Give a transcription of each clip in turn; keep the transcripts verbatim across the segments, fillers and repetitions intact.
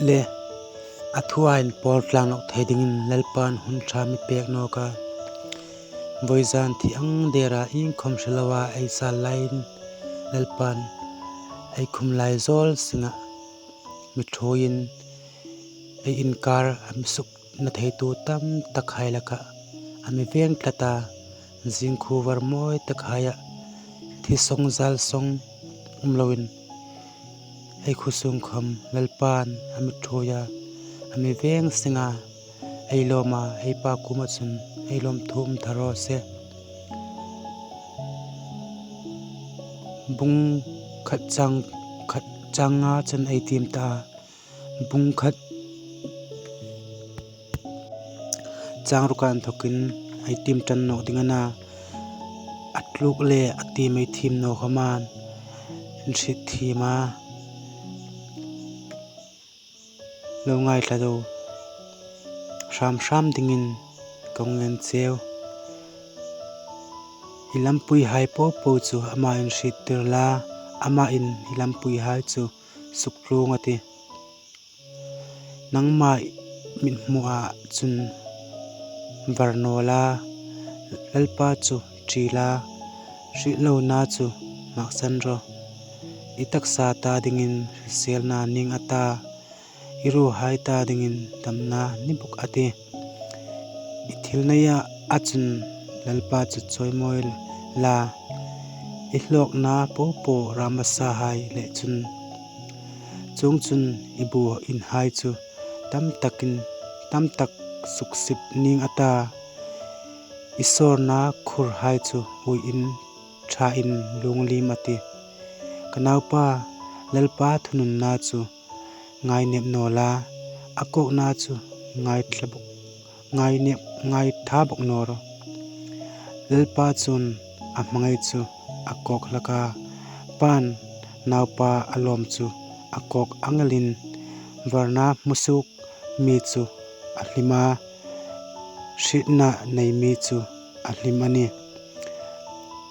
le a thua inpawl tlang nawk thei dingin Lalpan hun ṭha mi pek nawk a. Vawizan thi ang dera iengkhawm hre loa ei zal laiin Lalpan ei khum lai zawl singah mi ṭhuoiin ei inkar a mi sukna theitu tam takhai lakah a mi veng tlat a, zing khu var mawi takhaia thi song zal song um loin ei khawsung khawm Lalpan a mi ṭhuoi a, a mi veng seng a, ei lawm a, ei Pa kuoma chun ei lawmthu um tha raw se. Bung khat chang, khat chang nga chun ei tiem ta a. Bung khat chang ruk inthawkin ei tiem ṭan nawk ding a na. A tluk le a tiem ei thiem naw khawmin inhriet thiem a, lo ngaithla ro, hram hram dingin ka ngen cheu. I lampuihai po po chu ama inhriettir la, amain i lampuihai chu suktlung a tih. Nangma mithmua chun var naw la, Lalpa chu ṭi la, hriet lona chu maksan ro. I taksa ta dingin hriselna ning a ta, i ruhai ta dingin damna ni bawk a tih. I thil neia chun Lalpa chu chawimawi la, i hlawkna po po rama sahai le chun. Chuongchun i bu inhai chu tam takin, tam tak suksip ning a ta, i sawrna khurhai chu huiin ṭhain lungliem a tih. Ka naupa, Lalpa thununna chu ngainep naw la, a kawkna chu ngaitha bawk, ngainep, ngaitha bawk naw ro. Lalpa chun a hmangai chu a kawk hlak a, pa'n naupa a lawm chu a kawk ang elin, varna hmusuok mi chu a hlim a, hrietna nei mi chu a hlim a nih.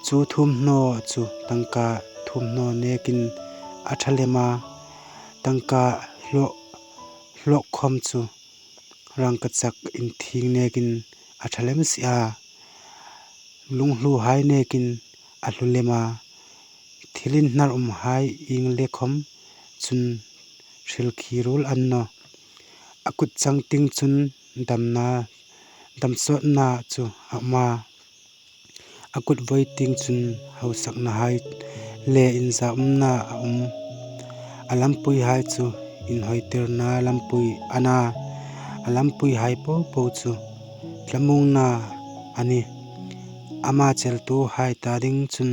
Chu thuomhnaw chu tangka thuomhnaw nêkin a ṭha lem a, tangka hlawk, hlawk khawm chu rangkachak inthieng nêkin a ṭha lem si a, lunghluhai nêkin a hlu lem a, thil inhnar umhai ieng le khawm chun hril khi ruol a ni nawh. A kut chang tieng chun damna, damsawtna chu a um a, a kut voi tieng chun hausaknahai le inzaumna a um. A lampuihai chu inhawitirna lampui a na, a lampuihai po po chu thlamuongna a nih. Ama cheltuhai ta ding chun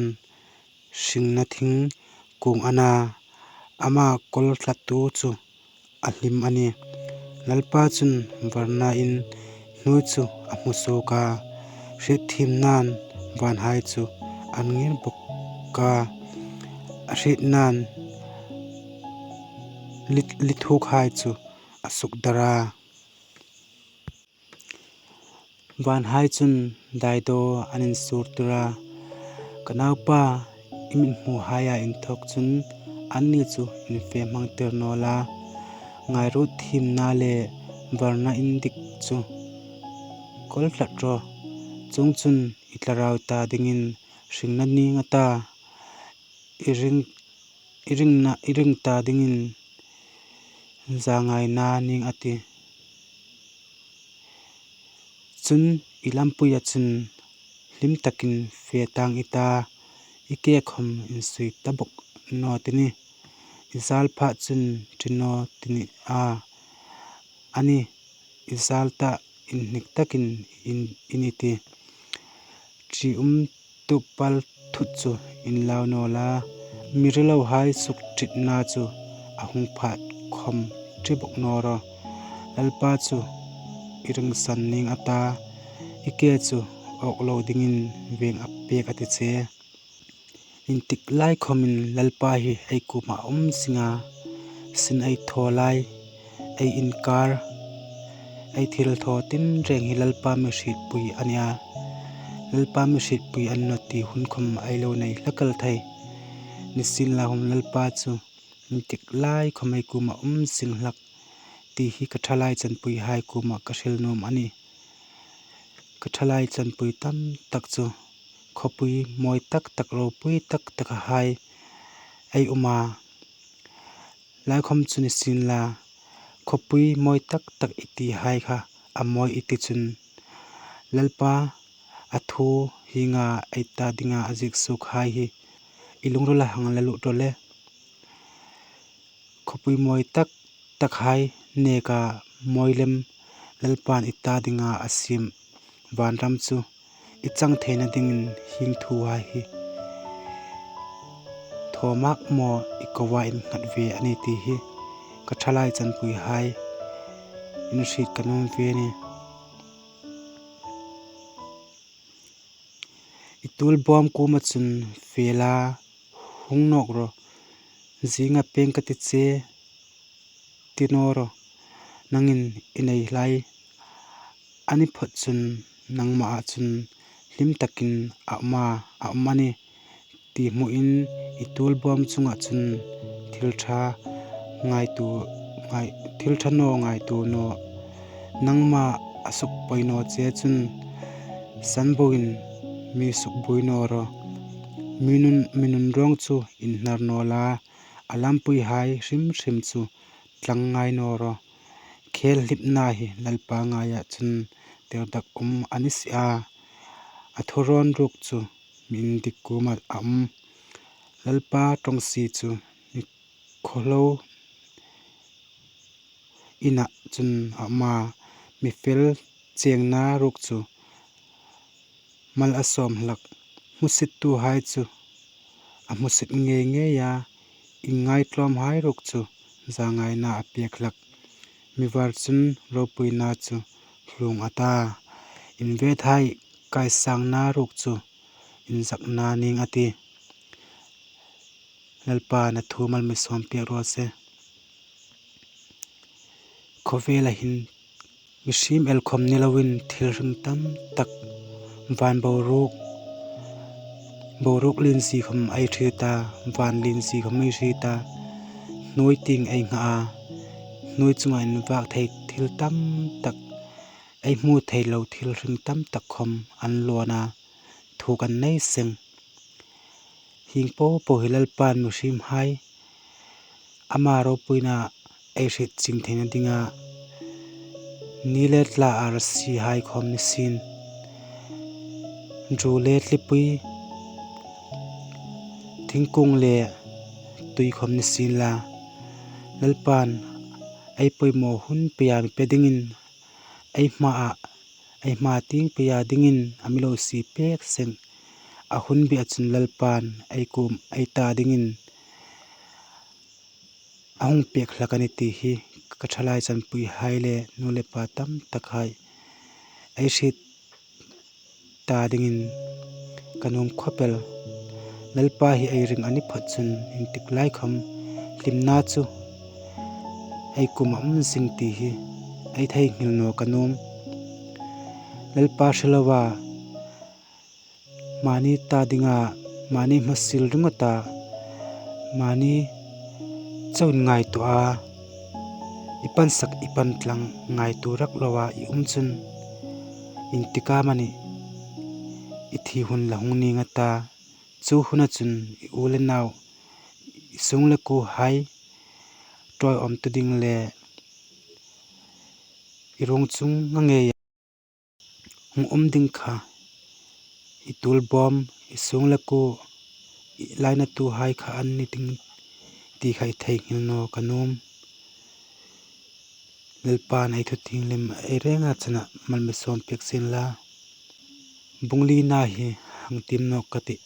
hringna thing kuong a na, ama kawl tlattu chu a hlim a nih. Lalpa chun varna in hnuoi chu a hmu suok a, hrietthiem nan vanhai chu an ngir bawk a, a hriet nan li, li thuokhai chu a sukdar a. Vanhai chun daidaw an insur tir a, ka naupa, i mithmuhaia inthawk chun anni chu infe hmang tir naw la, ngairuot thiemna le varna indik chu kawl tlat rawh. Chuongchun i thlarau ta dingin hringna ning a ta, i ring, i ringna, i ring ta dingin zangaina ning a tih. Chun i lampuia chun hlim takin fe tang i ta, i ke khawm insui ta bawk naw ti nih. I zal pha chun ṭi naw ti nih a, ani, i zal ta inhnik takin in, in i tih. Ṭium tu pal thut chu inlau naw la, mi rilohai sukṭitna chu a hung phat khawm ṭi bawk naw rawh. Lalpa chu i ringsan ning a ta, i ke chu awk lo dingin veng a pek a ti che. Intik lai khawmin Lalpa hi ei kuoma um zing a, sin ei thaw lai, ei inkar, ei thilthaw tinreng hi Lalpa mi hrietpui a nih a. Lalpa mi hrietpui a ni nawh ti hun khawm ei lo nei hlak el thei. Nisienlakhawm Lalpa chu intik lai khawm ei kuoma um zing hlak. ti hi ka ṭhalai chanpuihai kuoma ka hril nuom a nih. Ka ṭhalai chanpui tam tak chu khawpui mawi tak tak, ropui tak tak hai ei um a. Lai khawm chu ni sienla, khawpui mawi tak tak i ti hai kha a mawi i ti chun, Lalpa a thu hienga ei ta dinga a ziek suok hai hi i lungrila hang la lut ro le. Khawpui mawi tak tak hai neka mawi lem Lalpan i ta dinga a siem vanram chu i chang theina dingin hieng thu hai hi thaw mak maw i ko a, innghat ve a nih ti hi ka ṭhalai chanpuihai in hriet ka nuom ve a nih. I tuolbawm kuoma chun, "Fe la, hung nawk ro, zinga peng ka ti che," ti naw ro. Nangin i nei lai a ni phawt chun nangmaa chun hlim takin a um a, a um a nih ti hmuin i tuolbawm chunga chun thil ṭha ngaituo, ngai, thil ṭha naw ngaituo naw. Nangma a sukpoi naw che chun san boin mi sukbuoi naw ro. Mi nun, mi nun rawng chu inhnar naw la, a lampuihai hrim hrim chu tlang ngai naw ro. Khel hlipna hi Lalpa ngaia chun tirdak um a ni si a. A thurawn ruok chu mi indik kuoma a um. Lalpa ṭawngsie chu mi khawhlo ina chun a um a. Mi fel chengna ruok chu mal a sawm hlak. Hmusittuhai chu a hmusit ngei ngei a, inngaitlawmhai ruok chu zangaina a pek hlak. Mi var chun ropuina chu hlung a ta, invethai kaisangna ruok chu inzakna ning a tih. Lalpan a thu mal mi sawm pek raw se. Khawvela hin mihriem el khawm ni loin thil hring tam tak, van boruok, boruok lien zie khawm ei hriet a, van lien zie khawm ei hriet a, hnuoi tieng ei ngha a, hnuoi chunga invak thei thil tam tak, ei hmu thei lo thil hring tam tak khawm an lawn a, thuk an nei seng. Hieng po po hi Lalpan mihriemhai ama ropuina ei hriet chieng theina dinga ni le tla, arsi hai khawm ni sien, ru le tlipui, thingkung le tui khawm ni sienla, Lalpan ei poimaw hun peia mi pe dingin, ei hmaa, ei hma tieng peia dingin a mi lo sie pek seng. A hun bia chun Lalpan ei kuom ei ta dingin a hung pek hlak a nih ti hi ka ṭhalai chanpuihai le nu le pa tam takhai ei hriet ta dingin ka nuom khawp el. Lalpa hi ei ring a ni phawt chun intik lai khawm hlimna chu ei kuoma um zing ti hi ei theinghil naw ka nuom. Lalpa hre loa mani ta dinga, mani hmasiel ringawta mani chauin ngaituoa, i pansak i pantlang ngaituo rak loa i um chun, intik amanih i thi hun la hung ning a ta. Chu huna chun i u le nau, i sung le kuohai ṭawiawmtu ding le i ruong chunga ngeia hung um ding kha i tuolbawm, i sung le kuo, i lainatuhai kha an ni ding ti kha i theinghil naw ka nuom. Lalpan ei thu tieng lem ei renga chena mal mi sawm pek sien la. Bung lina hi hang tiem nawk ka tih.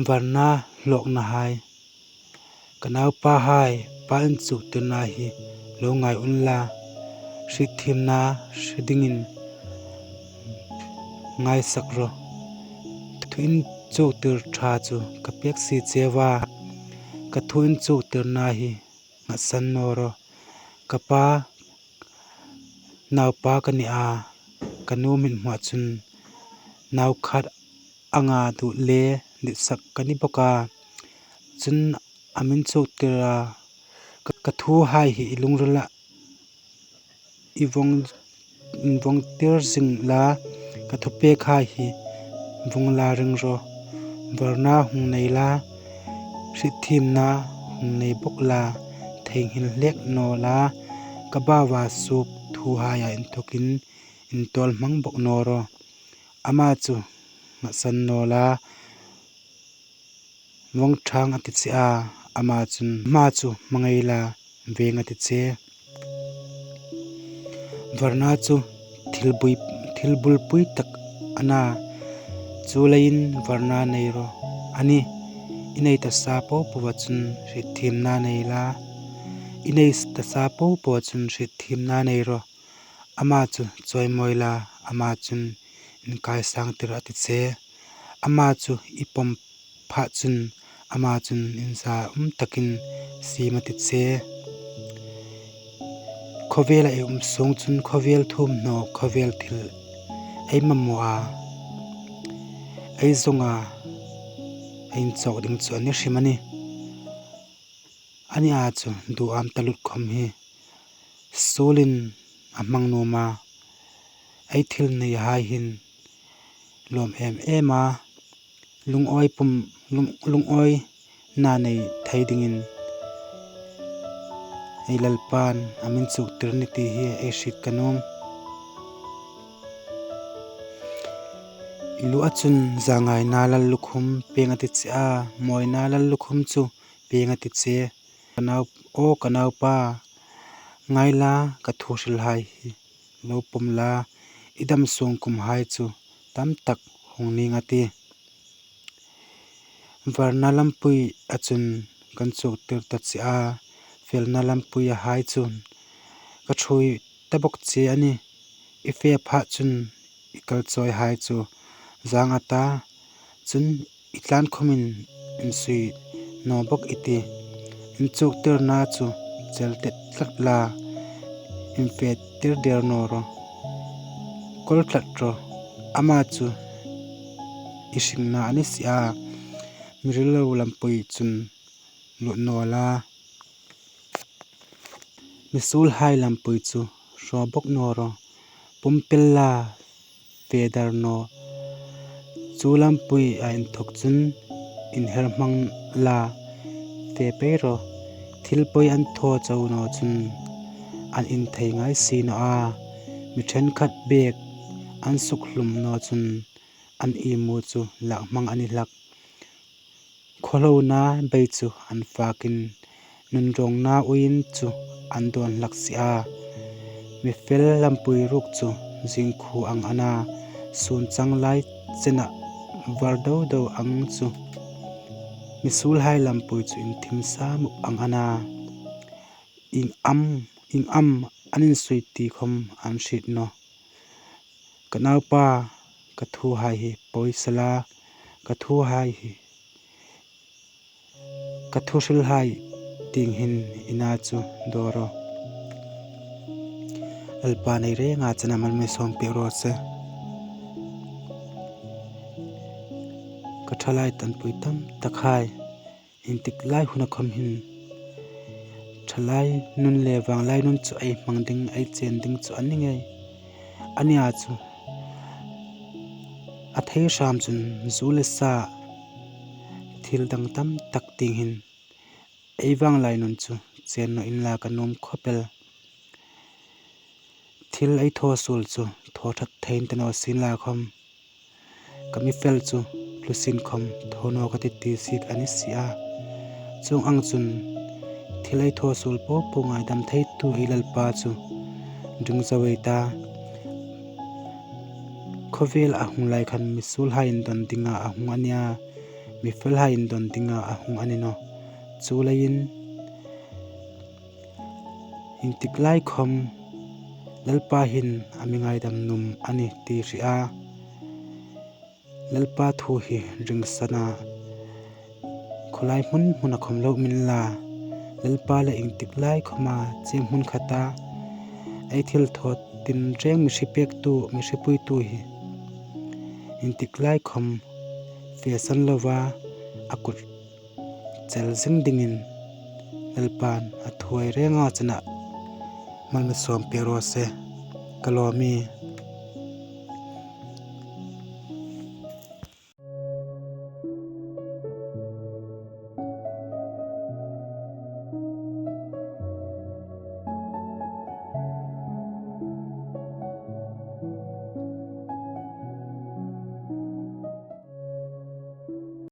Varna hlawknahai. Ka naupahai, pa inchuktirna hi lo ngai unla, hrietthiemna hre dingin ngaisak ro. Thu inchuktir ṭha chu ka pek si cheu a, ka thu inchuktirna hi nghatsan naw ro. Ka pa naupa ka ni a, ka nu hming hmaa chun nau khat anga duh le ditsak ka ni bawk a. Chun a min chuktir a, Ka, ka thuhai hi i lungrilah invawng, invawngtir zing la, ka thupêkhai hi vawng la ring rawh. Varna hung nei la, hrietthiemna hung nei bawk la, theinghil hlek naw la, ka baua suok thuhaia inthawkin intâwl hmang bawk naw rawh. Ama chu nghatsan naw la, vawng ṭhang a ti che a, ama chun, ama chu hmangai la, vêng a ti che. Varna chu thil bui, thil bulpui tak a na, chuleiin varna nei rawh. Ani, i nei ta sa po poa chun hrietthiemna nei la, i nei ta sa po poa chun hrietthiemna nei rawh. Ama chu chawimawi la, ama chun inkaisângtir a ti che. Ama chu i pawm pha chun, ama chun inzaum takin siem a ti che. Khawvela ei um sûng chun khawvel thuomhnaw, khawvel thil ei mamaw a, ei zawnga, ei inchawk ding chu a ni hrim a nih. Ania chu duâm ta lut khawm hi suolin a hmang nuom a, ei thil neihai hin lawm em em a, lungawi pum, lung, lungawina nei thei dingin ei Lalpan a mi inchuktir a nih ti hi ei hriet ka nuom. I lua chun zangaina lallukhum pieng a ti che a, mawina lallukhum chu pieng a ti che. Ka nau, aw ka naupa, ngai la, ka thuhrilhai hi lo pawm la, i dam sûng kumhai chu tamtak hung nîng a tih. Varna lampuia chun kan chuktir ta che a, felna lampuiahai chun ka ṭhuoi ta bawk che a nih. I fe pha chun i kalchawihai chu zâng a ta, chun i tlân khawmin insui naw bawk i tih. Inchuktirna chu chel tet tlat la, infetir der naw rawh. Kawl tlat rawh, ama chu i hringna a ni si a, mi rilo lampui chun lut naw la, mi suolhai lampui chu hraw bawk naw rawh. Pumpel la, fe dar naw. Chu lampuia inthawk chun inher hmang la, fe pei rawh. Thil pawi an thaw chau naw chun an inthei ngai si naw a, mi ṭhenkhat bêk an sukhlum naw chun an imu chu lâk hmang a ni hlak. Khawhlona bei chu an fâkin, nunrawngna uiin chu an dâwn hlak si a. Mi fel lampui ruok chu zîngkhuo ang a na, sûn chang lai chena var do do ang chu mi suolhai lampui chu inthim sa mup ang a na, ieng am, ieng am an insui ti khawm an hriet nawh. Ka naupa, ka thuhai hi pawi sa la, ka thuhai hi, ka thuhrilhai tieng hin i na chu daw rawh. Lalpan ei rênga chena mal mi sâwmpêk raw se. Ka ṭhalai tanpui tamtakhai, intik lai huna khawm hin ṭhalai nun le vânglai nun chu ei hmang ding, ei chên ding chu a ni ngei. Ania chu a thei hram chun zu le sa, thil dang tamtak tieng hin ei vânglai nun chu chên naw inla ka nuom khawp el. Thil ei thaw suol chu thaw ṭhat thei ta naw sienla khawm, ka mi fel chu hlu sien khawm thaw naw ka ti ti siet a ni si a. Chuong ang chun thil ei thaw suol po po ngaidam theitu ei Lalpa chu ring zo ei ta. Khawvela a hung lai khan mi suolhai indon dinga a hung a nia, mi felhai indon dinga a hung a ni nawh. Chuleiin intik lai khawm Lalpa hin a mi ngaidam nuom a nih ti hre a. Lalpa thu hi ringsan a, khawlai hmun hmuna khawm lo um inla, Lalpa le intik lai khawma cheng hmun khata ei thil thaw tinrêng mi hre pêktu, mi hrepuitu hi intik lai khawm fesan lova a kut chel zing dingin Lalpain a thuoi renga chena mal mi sâwmpêk raw se. Ka lâwm ie.